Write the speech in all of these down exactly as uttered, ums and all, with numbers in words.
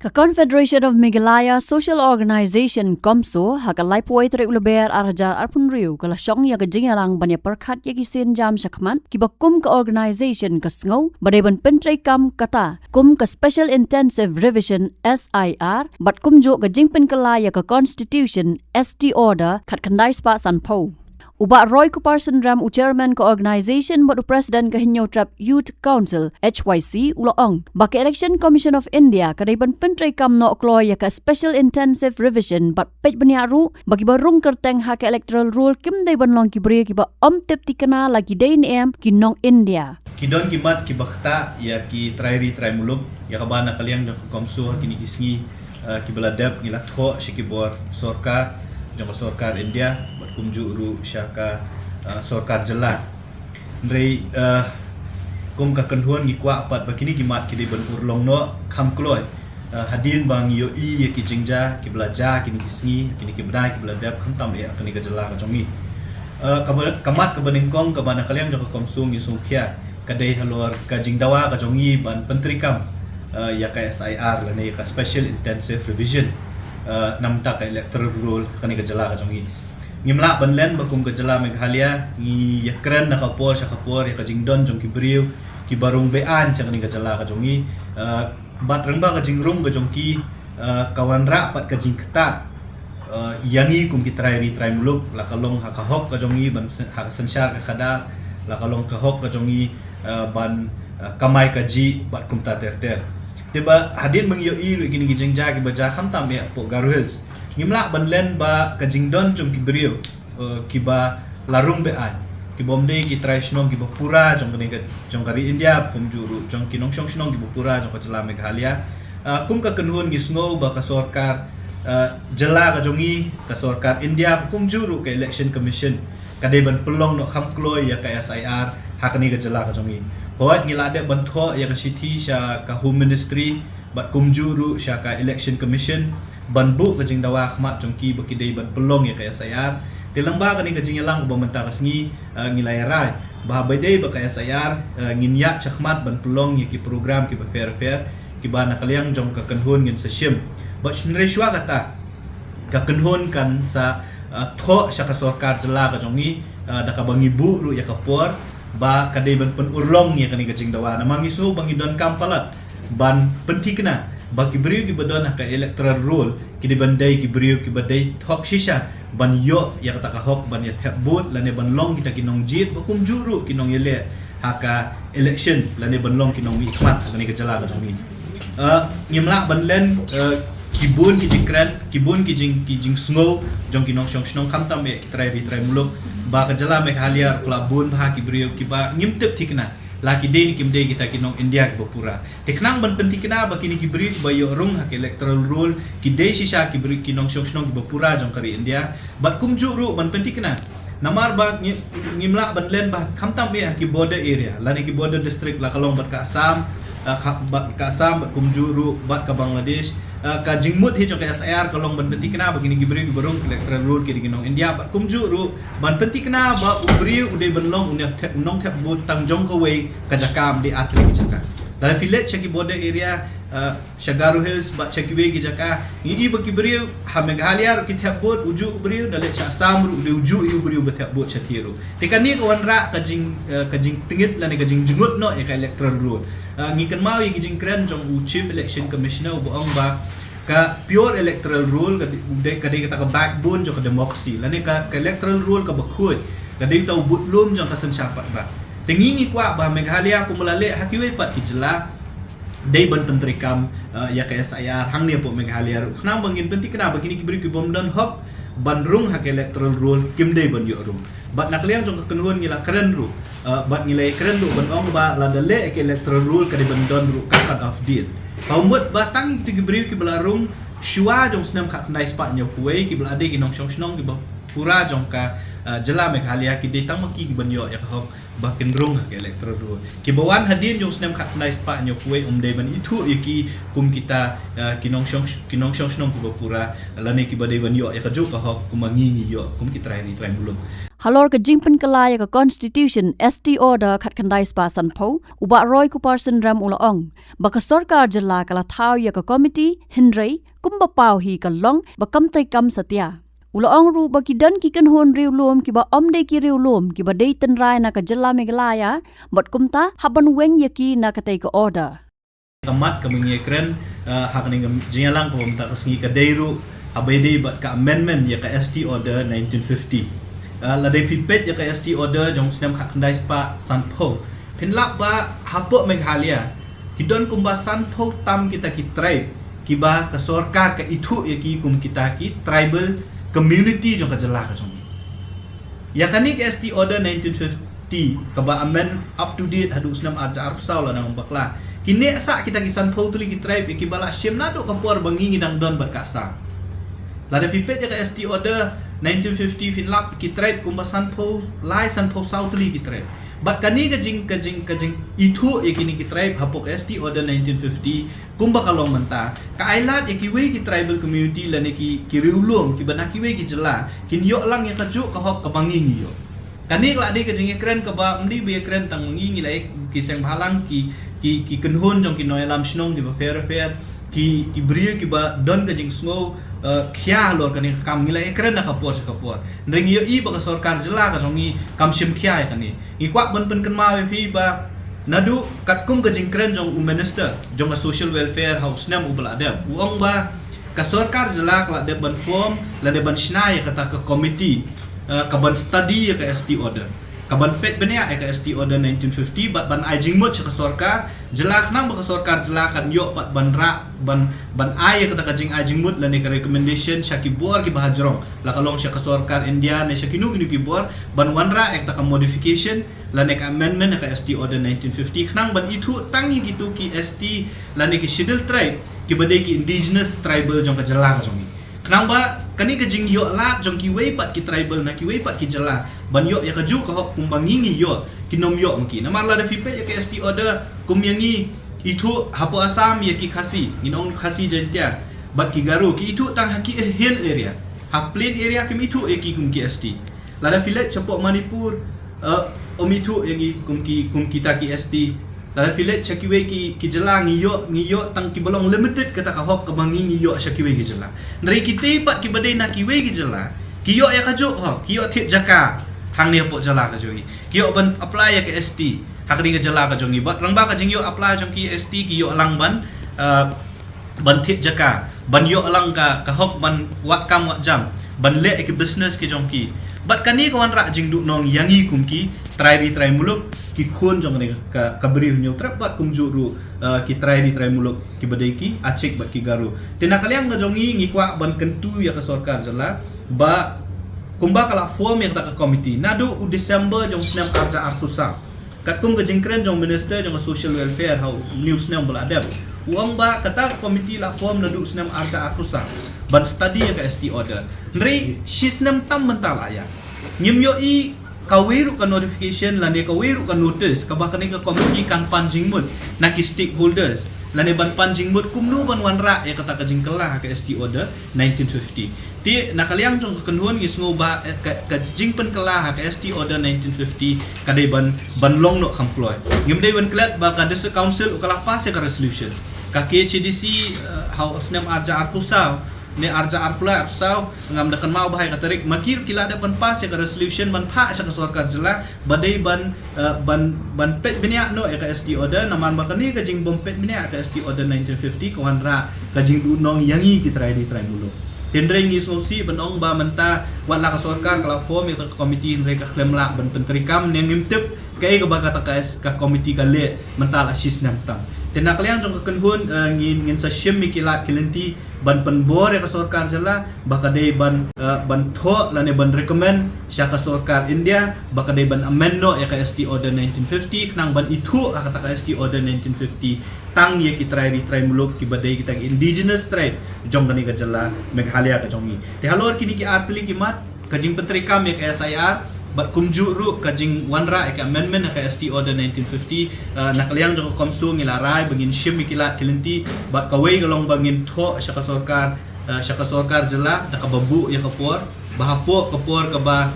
Ka Confederation of Meghalaya Social Organisation, CoMSO, ha ka laiphew tarik u Lber ar hajar arphew hynriew ka la shong ïa ka jingïalang ban ïa pyrkhat ïa ki sienjam shakhmat kiba kum ka organisation ka sngew ba dei ban pyntreikam kata kum ka Special Intensive Revision, S I R, bad kumjuh ka jingpynkylla ïa ka Constitution, S T Order, khatkhyndai spah sanphew. U Bah Roy Kupar Synrem, u Chairman ka organisation bad u President ka Hynñiewtrep Youth Council, H Y C, u la ong ba ka Election Commission of India ka dei ban pyntreikam noh kloi ïa ka Special Intensive Revision bad peit bniah ruh ba kiba rung kyrteng ha ka Electoral Roll kim dei ban long ki briew kiba ym tip thikna la ki dei ne em ki nong India. Ki don ki mat kiba ktah ïa ki trai ri trai muluk, ïa kaba na ka liang jong ka CoMSO ha kine ki sngi, eh, kiba la dep ngi la thoh sha ki bor sorkar jong ka sorkar India bad kumjuh ruh sha ka, eh, sorkar jylla. Hynrei, eh, kum ka kynhun ngi kwah pat ba kine ki mat ki dei ban urlong noh kham kloi. Eh, hadien ba ngi ïohi ïa ki jingjia kiba la jia kine ki sngi, kine ki bnai kiba la dep, khamtam eh ha kane ka jylla ka jong ngi. Eh, kaba, ka mat kaba nyngkong kaba na ka liang jong ka CoMSO ngi sngewkhia ka dei halor ka jingdawa ka jong ngi ban pyntreikam, eh, ïa ka S I R lane ka Special Intensive Revision, eh, namar ka Electoral Roll ha kane ka jylla ka jong ngi. Ngim lah ban len ba kum ka jylla Meghalaya ngi ïakren na ka por sha ka por ïa ka jingdon jong ki briew kiba rung be-aiñ sha kane ka jylla ka jong ngi. Eh, bad lyngba ka jingrung ka jong ki, eh, ka wanrah pat ka jingktah, eh, ïa ngi kum ki trai ri trai muluk, la ka long ha ka hok ka jong ngi ban syn-, ha ka synshar ka khadar, la ka long ka hok ka jong ngi, eh, ban, eh, kamai kajih bad kumta ter ter. Te ba hadien ba ngi ïohi ruh ïa kine ki jingjia kiba jia khamtam eh hapoh Garo Hills, ngim lah ban len ba ka jingdon jong ki briew, eh, kiba la rung be-aiñ, kiba ym dei ki trai shnong kiba pura jong kane ka, jong ka ri India, kumjuh ruh jong ki nongshong shnong kiba pura jong ka jylla Meghalaya. Eh, kum ka kynhun ngi sngew ba ka sorkar, eh, jylla ka jong ngi, ka sorkar India, kumjuh ruh ka Election Commission ka dei ban pynlong noh kham kloi ïa ka S I R ha kane ka jylla ka jong ngi. Hooid, ngi la dep ban thoh ïa ka shithi sha ka Home Ministry bad kumjuh ruh sha ka Election Commission ban buh ka jingdawa khmat jong ki ba ki dei ban pynlong ïa ka S I R. Te lyngba kane ka jingïalang kaba mynta ka sngi, eh, ngi la ïa rai ba haba dei ba ka S I R, eh, ngin ïaid shakhmat ban pynlong ïa ki program kiba pher pher kiba na ka liang jong ka kynhun ngin sa shim. Bad hynrei shuwa kata, ka kynhun kan sa, eh, thoh sha ka sorkar jylla ka jong ngi, eh, da kaba ngi buh ruh ïa ka por ba ka dei ban pynurlong ïa kane ka jingdawa. Namar ngi sngew ba ngi donkam palat ban pynthikna ba ki briew kiba don ha ka Electoral Roll ki dei ban dei ki briew kiba dei thok shisha ban ïoh ïa kata ka hok ban ïa thep vote lane ban long kita ki nongjied ba kumjuh ruh ki nongïaleh ha ka election lane ban long ki nongmihkhmat ha kane ka jylla ka jong ngi. Eh, ngim lah ban len, eh, ki bun ki jingkren, ki bun ki jing, ki jingsngew jong ki nongshong shnong, khamtam eh ki trai ri trai muluk, ba ka jylla Meghalaya ruh ka la bun bha ki briew kiba ngim tip thikna la ki dei ne kim dei kita ki nong India kiba pura. Te khnang ban pynthikna ba kine ki briew kiba ïoh rung ha ka Electoral Roll ki dei shisha ki briew ki nongshong shnong kiba pura jong ka ri India, bad kumjuh ruh ban pynthikna, namar ba ngi, ngim lah ban len ba khamtam eh ha ki border area lane ki border district, la ka long bad ka Assam, eh, ka, bad ka Assam bad kumjuh ruh bad ka Bangladesh. Eh, ka jingmut hi jong ka S I R ka long ban pynthikna ba kine ki briew kiba rung ha ka Electoral Roll ki dei ki nong India, bad kumjuh ruh ban pynthikna ba u briew u dei ban long u nongthep, u nongthep vote tang jong kawei ka jaka, ym dei ar tylli ki jaka. Lada phi leit sha ki border area, eh, sha Garo Hills bad sha kiwei ki jaka, ngi i ba ki briew ha Meghalaya ruh ki thep vote, ujuh u briew, da leit sha Assam ruh u dei ujuh u briew ba thep vote shathie ruh. Te kane ka wanrah ka jing, eh, ka jingtngit lane ka jingjngut noh ïa ka Electoral Roll. Eh, ngi kynmaw ïa ki jingkren jong u Chief Election Commissioner uba ong ba ka pure Electoral Roll ka dei, ka dei kata ka backbone jong ka democracy lane ka, ka Electoral Roll kaba khuid ka dei uta u budlum jong ka synshar paidbah. Te ngi ngi kwah ba Meghalaya kumba la leh ha kiwei pat ki jylla dei ban pyntreikam, eh, ïa ka S I R hangne hapoh Meghalaya ruh, khnang ba ngin pynthikna ba kine ki briew ki bym don hok ban rung ha ka Electoral Roll kim dei ban ïoh rung. Bad na ka liang jong ka kynhun ngi la kren ruh, eh, bad ngi la kren ruh ban ong ba lada leh ka Electoral Roll ka dei ban don ruh ka cut off date. Ka mut ba tang kito ki briew kiba la rung shuwa jong u snem khatkhyndai spah hynñiewphew wei, kiba la dei ki nongshong shnong kiba pura jong ka, eh, jylla Meghalaya, ki dei tang ma ki kiban ïoh ïa ka hok ba kin rung ha ka electoral roll. Kiba wan hadien jong u snem khatkhyndai spah hynñiewphew wei ym dei ban ithuh ïa ki kum kita, eh, ki nongshong, ki nongshong shnong kiba pura, lane kiba dei ban ïoh ïa kajuh ka hok kumba ngi ngi ïoh kum ki trai ri trai muluk. Halor ka jingpynkylla ïa ka Constitution S T Order khatkhyndai spah sanphew, u Bah Roy Kupar Synrem u la ong ba ka sorkar jylla ka la thaw ïa ka komiti, hynrei kumba paw hi ka long ba kam treikam satia. U la ong ruh ba ki don ki kynhun riewlum kiba ym dei ki riewlum kiba dei tynrai na ka jylla Meghalaya, bad kumta hap ban weng ïa ki na katei ka order. Ka mat kaba ngi kren, eh, ha kane ka jingïalang kaba mynta ka sngi ka dei ruh haba ïadei bad ka amendment ïa ka S T Order nineteen fifty. Eh, lada phi peit ïa ka S T Order jong u snem khatkhyndai spah sanphew, phin lap ba hapoh Meghalaya ki don kumba sanphew tam kita ki tribe kiba ka sorkar ka ithuh ïa ki kum kita ki tribal community jong ka jylla ka jong ngi. Ïa kane ka S T Order nineteen fifty kaba amend up to date haduh u snem arhajar arphew saw, lada ngam bakla, ki neh sah kita ki sanphew tylli ki tribe ïa kiba la shim naduh ka por ba ngi ngi dang don bad ka Assam. Lada phi peit ïa ka S T Order nineteen fifty, phin lap ki tribe kumba sanphew lai sanphew saw tylli ki tribe. Bad kane ka jing, ka jing, ka jingithuh ïa kine ki tribe hapoh ka S T Order nineteen fifty, kumba ka long mynta, ka ai lad ïa kiwei ki tribal community lane ki, ki riewlum kiba na kiwei ki jylla kin ïoh lang ïa kajuh ka hok kaba ngi ngi ïoh. Kane ka la dei ka jingïakren kaba ym dei ba ïakren tang ngi, ngi la ïa ki seng bhalang, ki, ki, ki kynhun jong ki nongïalam shnong kiba pher pher, ki, ki briew kiba don ka jingsngew, eh, khia halor kane ka kam, ngi la ïakren na ka por sha ka por. Hynrei ngi ïohi ba ka sorkar jylla ka jong ngi kam shim khia ïa kane. Ngi kwah ban pynkynmaw ïa phi ba naduh katkum ka jingkren jong u minister jong ka social welfare ha u snem uba la dep, u ong ba ka sorkar jylla ka la dep ban form lane ban shna ïa kata ka komiti, eh, ka ban study ïa ka S T Order, ka ban peit bniah ïa ka S T Order nineteen fifty bad ban ai jingmut sha ka sorkar jylla khnang ba ka sorkar jylla kan ïoh pat ban rah, ban, ban ai ïa kata ka jingai jingmut lane ka recommendation sha ki bor kiba hajrong, la ka long sha ka sorkar India ne sha kino kino ki bor, ban wanrah ïa kata ka modification lane ka amendment ïa ka S T Order nineteen fifty khnang ban ithuh tang ïa kito ki S T lane ki scheduled tribe kiba dei ki indigenous tribal jong ka jylla ka jong ngi. Khnang ba kane ka jingïoh lad jong kiwei pat ki tribal na kiwei pat ki jylla ban ïoh ïa kajuh ka hok kumba ngi ngi ïoh, kin ym ïoh ma ki. Namar lada phi peit ïa ka S T Order, kum ïa ngi ithuh hapoh Assam ïa ki Khasi, ngin ong Khasi Jaintia, bad ki Garo, ki ithuh tang ha ki hill area. Ha plain area kim ithuh ïa ki kum ki S T. Lada phi leit shapoh Manipur, eh, ym ithuh ïa ngi kum ki, kum kita ki S T. Lada phi leit sha kiwei ki, ki jylla ngi ïoh, ngi ïoh tang kiba long limited kata ka hok kaba ngi ngi ïoh sha kiwei ki jylla. Hynrei kitei pat kiba dei na kiwei ki jylla, ki ïoh ïa kajuh hok, ki ïoh thied jaka hangne hapoh jylla ka jong ngi. Ki ïoh ban apply ïa ka S T ha kane ka jylla ka jong ngi. Bad rangbah ka jingïoh apply jong ki S T ki ïoh lang ban, eh, ban thied jaka, ban ïoh lang ka, ka hok ban wad kam wad jam, ban leh ïa ki business ki jong ki. Bad kane ka wanrah jingduhnong ïa ngi kum ki trai ri trai muluk, ki khun jong kane ka, ka Bri Hynñiewtrep bad kumjuh ruh, eh, ki trai ri trai muluk kiba dei ki Achik bad ki Garo. Te na ka liang ka jong ngi ngi kwah ban kyntu ïa ka sorkar jylla ba kumba ka la form ïa kata ka komiti naduh u December jong u snem arhajar arphew saw. Katkum ka jingkren jong u minister jong ka social welfare ha une u snem ba la dep, u ong ba kata ka komiti la form naduh u snem arhajar arphew saw ban study ïa ka S T Order. Hynrei shi snem tam mynta la ïa, ngim ïohi kawei ruh ka notification lane kawei ruh ka notice kaba kane ka komiti kan pan jingmut na ki stakeholders lane ban pan jingmut kumno ban wanrah ïa kata ka jingkylla ha ka S T Order nineteen fifty. Te na ka liang jong ka kynhun ngi sngew ba, eh, ka, ka jingpynkylla ha ka S T Order nineteen fifty ka dei ban, ban long noh kham kloi. Ngim dei ban klet ba ka District Council u ka la pass ïa ka resolution. Ka K H A D C, eh, ha u snem arhajar arphew saw ne arhajar arphew lai arphew saw, ngam da kynmaw bha ïa ka tarik, ma ki ruh ki la dep ban pass ïa ka resolution ban phah sha ka sorkar jylla ba dei ban, eh, ban, ban peit bniah noh ïa ka S T Order, namar ba kane ka jingbym peit bniah ïa ka S T Order nineteen fifty ka wanrah ka jingduhnong ïa ngi ki trai ri trai muluk. Te hynrei ngi sngewsih ban ong ba mynta wat la ka sorkar ka la form ïa ka komiti hynrei ka khlem lah ban pyntreikam, ne ngim tip kaei kaba kata ka, ka komiti ka leh mynta la shi snem tam. Te na ka liang jong ka kynhun, eh, ngin, ngin sa shim ïa ki lad ki lynti ban pynbor ïa ka sorkar jylla ba ka dei ban, eh, ban thoh lane ban recommend sha ka sorkar India ba ka dei ban amend noh ïa ka S T Order nineteen fifty khnang ban ithuh ha kata ka S T Order nineteen fifty tang ïa ki trai ri trai muluk kiba dei kita ki indigenous tribe jong kane ka jylla Meghalaya ka jong ngi. Te halor kine ki ar tylli ki mat, ka jingpyntreikam ïa ka S I R, Bad kumjuh ruh ka jingwanrah ïa ka amendment ha ka S T Order nineteen fifty, uh, na ka liang jong ka CoMSO ngi la rai ba ngin shim ïa ki lad ki lynti, bad kawei ka long ba ngin thoh sha ka sorkar, uh, sha ka sorkar jylla da kaba buh ïa ka por, ba hapoh ka por kaba,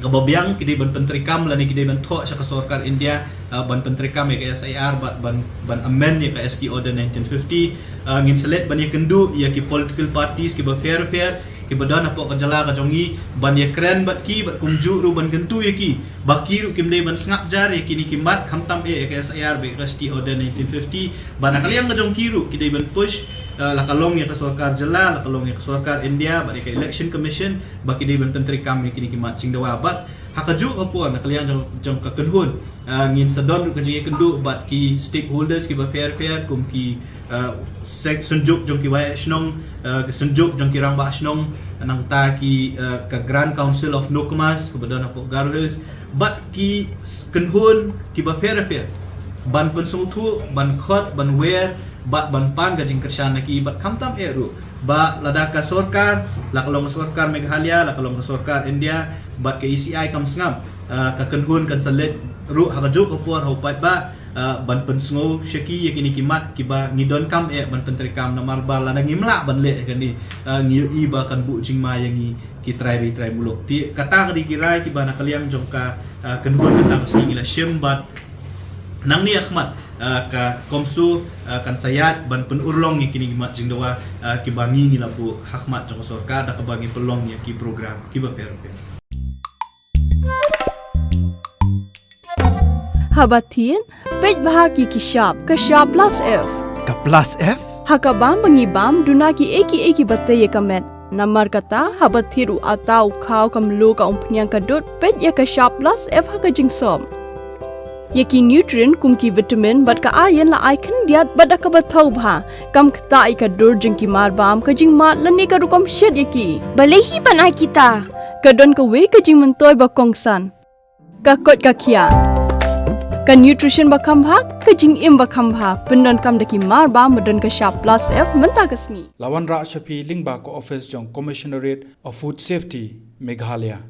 kaba biang ki dei ban pyntreikam lane ki dei ban thoh sha ka sorkar India, uh, ban pyntreikam ïa ka S I R bad ban, ban amend ïa ka S T Order nineteen fifty. Uh, ngin sa leit ban ïakynduh ïa ki political parties kiba pher pher kiba don hapoh ka jylla ka jong ngi, ban ïakren bad ki, bad kumjuh ruh ban kyntu ïa ki ba ki ruh kim dei ban sngap jar ïa kine ki mat, khamtam eh ïa ka S I R bad ïa ka S T Order nineteen fifty. Bad na ka liang ka jong ki ruh ki dei ban push, uh, la ka long ïa ka sorkar jylla, la ka long ïa ka sorkar India bad ïa ka Election Commission, ba ki dei ban pyntreikam ïa kine ki mat jingdawa. Bad ha kajuh ka por na ka liang jong, jong ka kynhun, uh, ngin sa don ruh ka jingïakynduh bad ki stakeholders kiba pher pher, kum ki, uh, sek-, synjuk jong ki waheh shnong, uh, ki synjuk jong ki rangbah shnong, nangta ki, uh, ka Grand Council of Nokmas kaba don hapoh Garo Hills, bad ki s-, kynhun kiba pher pher, ban pynsngewthuh, ban khot, ban wer, bad ban pan ka jingkyrshan na ki, bad khamtam eh ruh ba lada ka sorkar, la ka long ka sorkar Meghalaya, la ka long ka sorkar India bad ka E C I kam sngap, uh, ka kynhun kan sa leit ruh ha kajuh ka por ha u paidbah, uh, ban pynsngew sha ki ïa kine ki mat kiba ngi donkam eh ban pyntreikam, namar ba lada ngim lah ban leh ïa kane, uh, ngi ïohi ba kan buh jingma ïa ngi ki trai ri trai muluk. Te kata ka dei ki rai kiba na ka liang jong ka, uh, kynhun kata ka sngi ngi la shim, bad nangne ha khmat, uh, ka CoMSO, uh, kan sa ïaid ban pynurlong ïa kine ki mat jingdawa, uh, kiba ngi ngi la buh ha khmat jong ka sorkar da kaba ngi pynlong ïa ki program kiba pher pher. Haba thied, peit bha ki ki shap, ka shap plus F. Ka plus F? Ha ka bam ba ngi bam, duna kiei kiei kiba tei ïa ka met. Namar kata, haba thied u atta, u khaw, ka mluh, ka umphniang, ka dud, peit ïa ka shap plus F ha ka jingsop. Ïa ki nutrient kum ki vitamin bad ka iron la ai khyndiat bad da kaba thaw bha. Kam ktah ïa ka dur jong ki marbam, ka jingmad lane ka rukom shet ïa ki. Balei hi ban ai kita? Ka don kawei ka jingmyntoi ba kongsan. Ka koit ka khiah. Ka nutrition ba kham bha, ka jingim ba kham bha, pyndonkam da ki marbam ba don ka shap plus F mynta ka sngi. La wanrah sha phi lyngba ka office jong Commissionerate of Food Safety, Meghalaya.